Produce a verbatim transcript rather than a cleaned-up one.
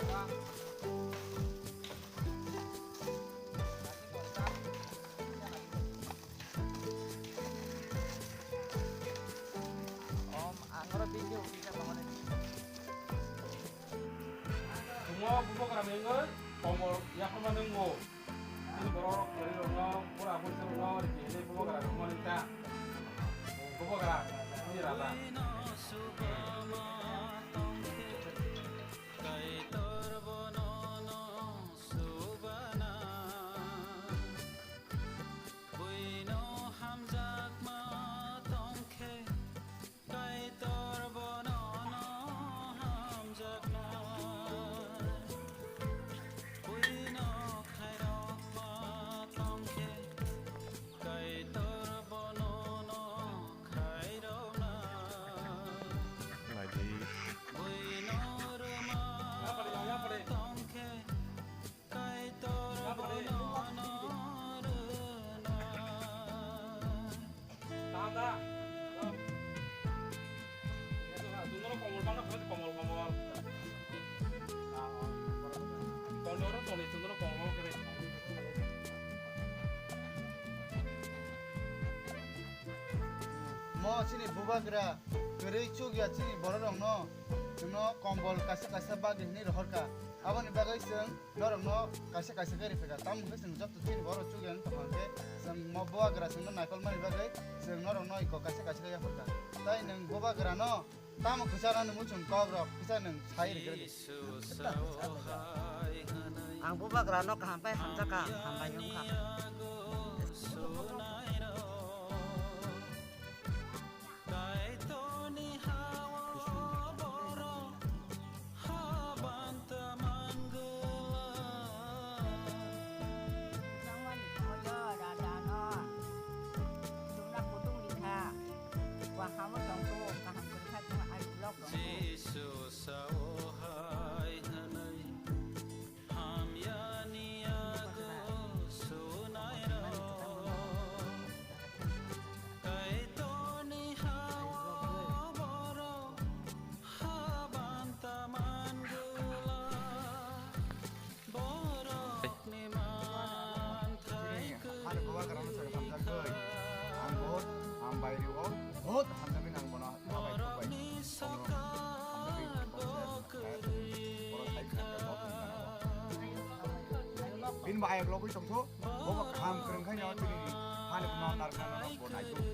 Om, ang oro video upi ka tongmani. Tungo bubagra mengoi, komol yakhorma nungbo. Chini borok kwrwirokno, bura bwsarokno rikini bubagra rwmani ta. Bubagra, chini raja. Kaitor bono no subana, buino hamjakma tongkhe. Kaitor bono no hamjakna, buino khairokma tongkhe. Kaitor bono no khairokna, buino rwma tongkhe. Kaitor bono no rwna. Kaham da? Chwngno komol mano, komol, komol. Komol oro tongni chwngno komol mano khe. Mo chini bubagra kwrwi chukya chini bororokno, chwngno kombol kaisa kaisa bagwi hwnwi rohorkha. Aboni bagwi chwng norokno kaisa kaisa khe riphaikha. Tamo hwnkhe chwng joto chini borok chukya wng tongkha hwnkhe, chwng mo bubagra chwngno naikolmani bagwi chwng norokno iko kaisa kaisa khe yapharkha. Tai nwng bubagrano tamo kwcharnani muchung kokrok kisa nwng sai rwgwrwdi. Ang bubagrano kaham pai hamjakha, hambai wngkha. Kaitorni ha-o borok haban ta man gwlak. Nangmani khamoyo radano chumna kutung rikha. Wahamo tongkho, kaham kwrwkha chwng ai vlog tongkho. Jisu sao hai hwnwi. Hamyani yago sunairok, Kaitorni ha-o borok haban ta man gwlak, borokni manthai kwrwi kha. Ang bahut hambai rio, bahut hamjagwi nang bono. Bini bo ayok logwi tongtho, bo bo kaham kwrwng khaino chini hani phano narwkna no bo naitho.